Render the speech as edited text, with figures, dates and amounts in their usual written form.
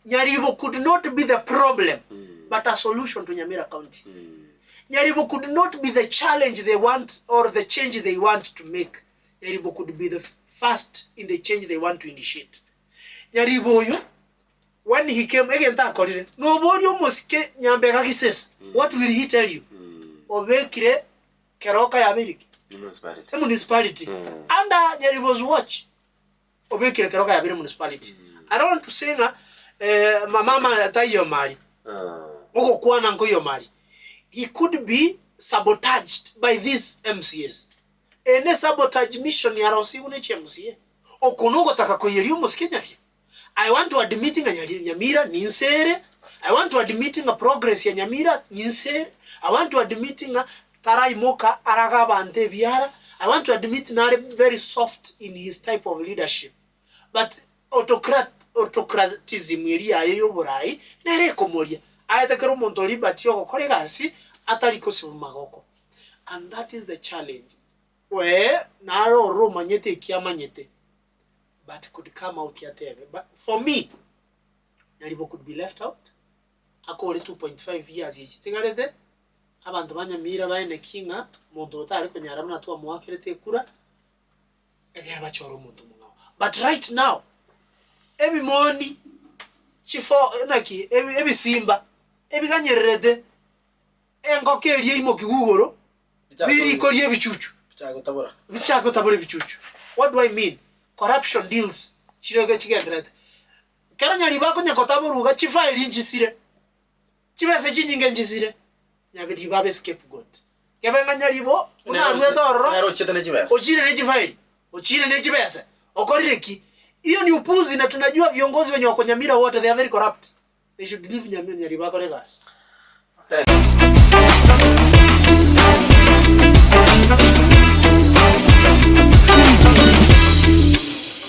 Nyaribo could not be the problem but a solution to Nyamira County. Nyaribo could not be the challenge they want or the change they want to make. Nyaribo could be the first in the change they want to initiate. Nyaribo oyo when he came egento akorire noboria omosike Nyambega Gisesa what will he tell you? Obekire Keroka yabeire ki? Municipality. Emunicipality under Nyaribo's watch. Obekire keroka yabeire municipality. I don't want to say ng'a eh, mama taiyo mari. Ogokwana nkoiyo mari. He could be sabotaged by these MCAs. Eye ne sabotage mission yarosigwe ne chi MCA. Oko nogotaka koiyeria omosike nyaria. I want to admit ng'a nyari Nyamira ninse ere, I want to admit ng'a progress ya Nyamira ninse ere, I want to admit ng'a taraimoka arage abanto ebiara, I want to admit nare very soft in his type of leadership but autocrat autocratism eria yaye ya oborai nere ekomoria aete kera omonto liberty ogokora egasi atari kosibwa magoko and that is the challenge. Ee nare ororo omanyete eki amanyete but could come out atebe but for me Nyaribo could be left out akore 2.5 years echi chitigarete abanto ba Nyamira baene ki ng'a monto oyo tare konyara buna twamoakerete ekura ekero bachore omonto omong'ao but right now ebimoni chifo naki ebisimba ebiganyererete engoko eria eimokigwe igoro Biriko ri'ebichuchu. Bichake gotabora ebichuchu. What do I mean? Corruption deals chire chigendererete. Ekero nyaribo akonya gotaborwa iga chifaili nchisire, chibesa chinyinge nchisire, nyaribo abe scapegoat. Kebe ng'a nyaribo buna arwete ororo, Nere ochiete ne chibesa. ochire ne chifaili, ochire ne chibesa, okorire ki? Hiyo ni upuzi na tunajua viongozi wenye wako Nyamira wote they are very corrupt. They should leave Nyamira nyaribo akore egasi. Okay.